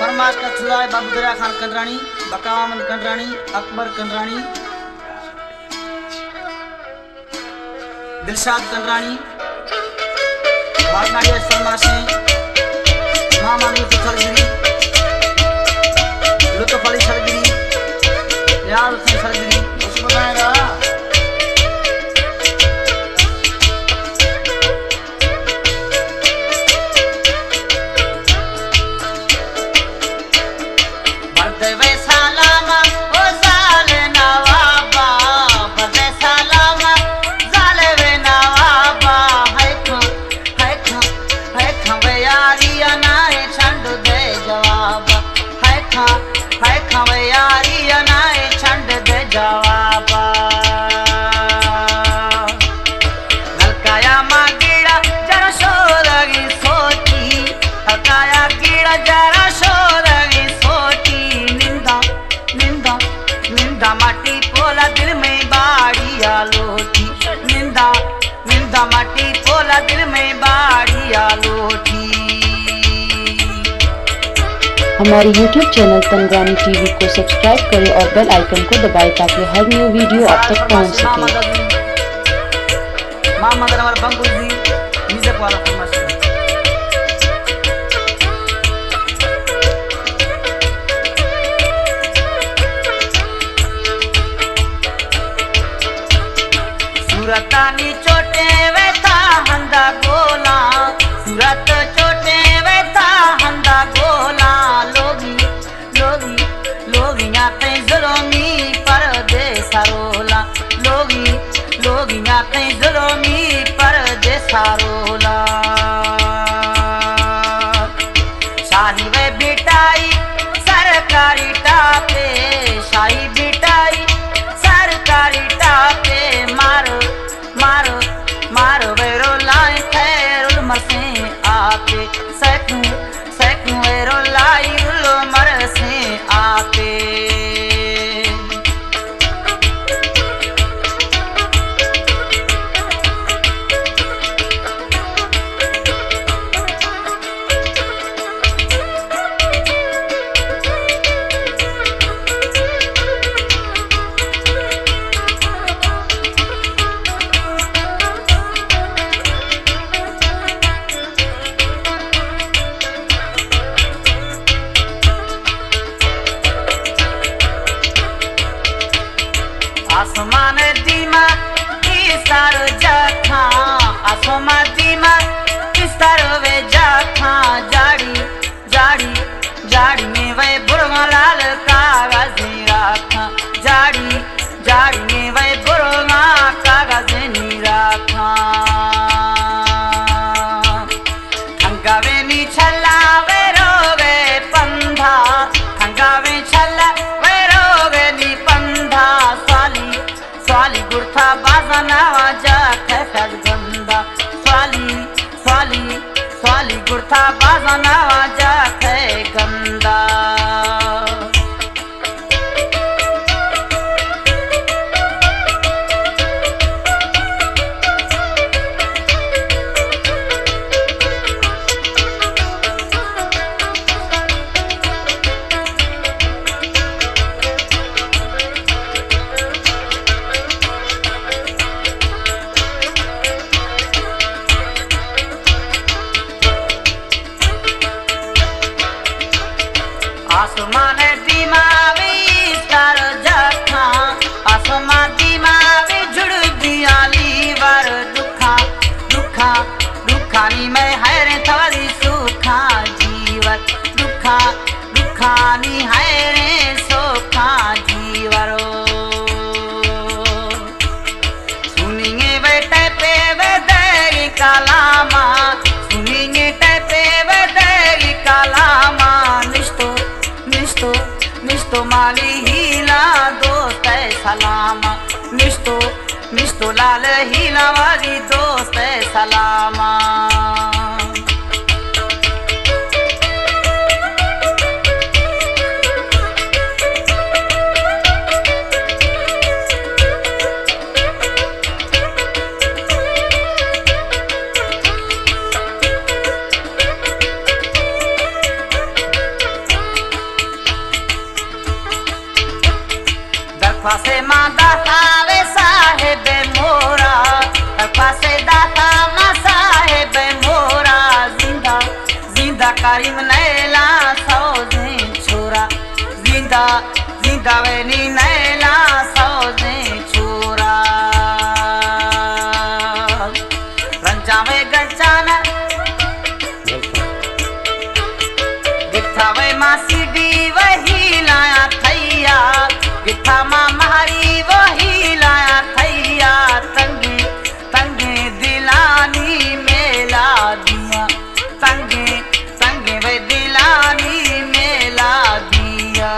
فرمائش کت شدہ بابو دریا خان کنڈرانی، بقا محمد کنڈرانی، اکبر کنڈرانی، دلشاد کنڈرانی، بھاگناڑی اش فرمائشیں، محمد یوسف سرگری، لطف علی سرگری، نیاز حسین سرگری۔ بردے وے سلام او زال نوابا، بردے سلام زال وے نوابا، ہے کھاں، ہے کھاں، ہے کھاں وے یاری انائے چھنڈ دے جواب، ہے کھاں، ہے کھاں وے یاری انائے چھنڈ دے جواب۔ نلکایا ما گیڑا جرا شودگی سوچی، نلکایا گیڑا جرا شودگی سوچی، نندا، نندا، نندا مٹی پولا دل میں باڑی آلوٹی، نندا، نندا مٹی پولا دل میں باڑی آلوٹی۔ ہمارے یوٹیوب چینل تنگانی ٹی وی کو سبسکرائب کریں اور بیل آئیکن کو دبائیں تاکہ ہر نیو ویڈیو آپ تک پہنچ سکے۔ محمد انور بنگلزی، میوزک والا فرمائش۔ صورتانی چوٹیں وے تھا ہندا گولاں، صورت چوٹیں وے تھا ہندا گولاں، لوگی، لوگی، لوگیاں تئیں ظلمی پردیس رولاں، لوگی، لوگیاں تئیں ظلمی پردیس رولاں۔ شاہی وے بٹائی سرکاری ٹاپے، شاہی بٹائی سرکاری ٹاپے، مارو، مارو، مارو ویرو لائیں خیر المرسیں آپے، سیکوں، سیکوں ویرو لائی المرسیں آپے۔ آسمان دیما استار جاکھاں، آسمان دیما استار وے جاکھاں، جاڑی، جاڑی، جاڑی میں وے برواں لال کاغذ راکھاں، جاڑی، جاڑی میں وے برواں کاغذ نی راکھاں۔ ہنگاوے نی چھلا وے روگے پندھا، ہنگاوے چھلا وے روگے نی پندھا، سوالی، سوالی گڑتھا بازاں ناواں جاکھے فیض گندا، سوالی، سوالی، سوالی گڑتھا بازاں ناواں جاکھے گندا۔ آسمان دیما وی استار جاکھاں، آسمان دیما وی جڑ دیاں لیور، ڈکھاں، ڈکھاں، ڈکھانی میں حیریں توری سوکھاں جیور، ڈکھاں، ڈکھانی حیریں سوکھاں جیورو۔ سنیے وے ٹیپے وے دیگی کلاما، سنیے ٹیپے وے دیگی کلاما، نشتو، نشتو، نشتو مالی ہیلا دوست سلاما، نشتو، نشتو لال ہیلا والی دوست سلاما۔ زندہ کریم نیلا سوزیں چھورا، زندہ، زندہ وینی نیلا سوزیں چھورا۔ رنجاوے گنچانا، گٹھاوے ماسی ڈی وہی لایا تھیا، گٹھا ماں مہاری وہی لایا تھیا، تنگی، تنگی دلانی میلا دیا۔ تنگیں، تنگیں وے دلانی میلا دیا۔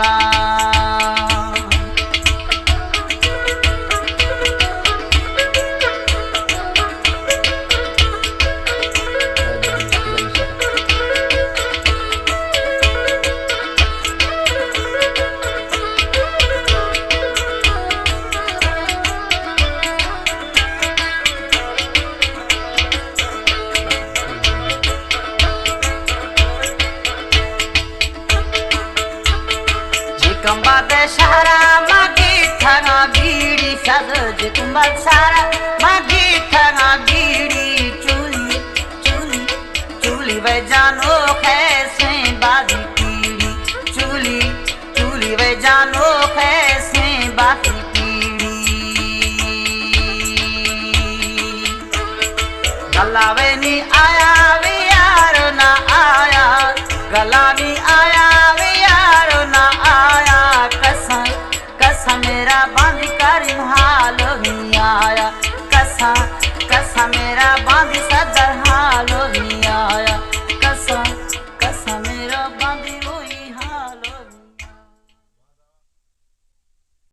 جیکمبا دے شہرا ماں گیتھاں بیڑی شد، جیکمبا شہرا ماں گیتھاں بیڑی، چولی، چولی، چولی وے جانو خیسیں بازی پیڑی، چولی، چولی وے جانو خیسیں باقی پیڑی۔ گلا وے نی آیا وے یار نہ آیا، گلا نی آیا وے یار نہ آیا۔ کساں، کساں میرا باندی کریم حال نی آیا، کساں، کساں میرا باندی صدر حال نی آیا، کساں، کساں میرا باندی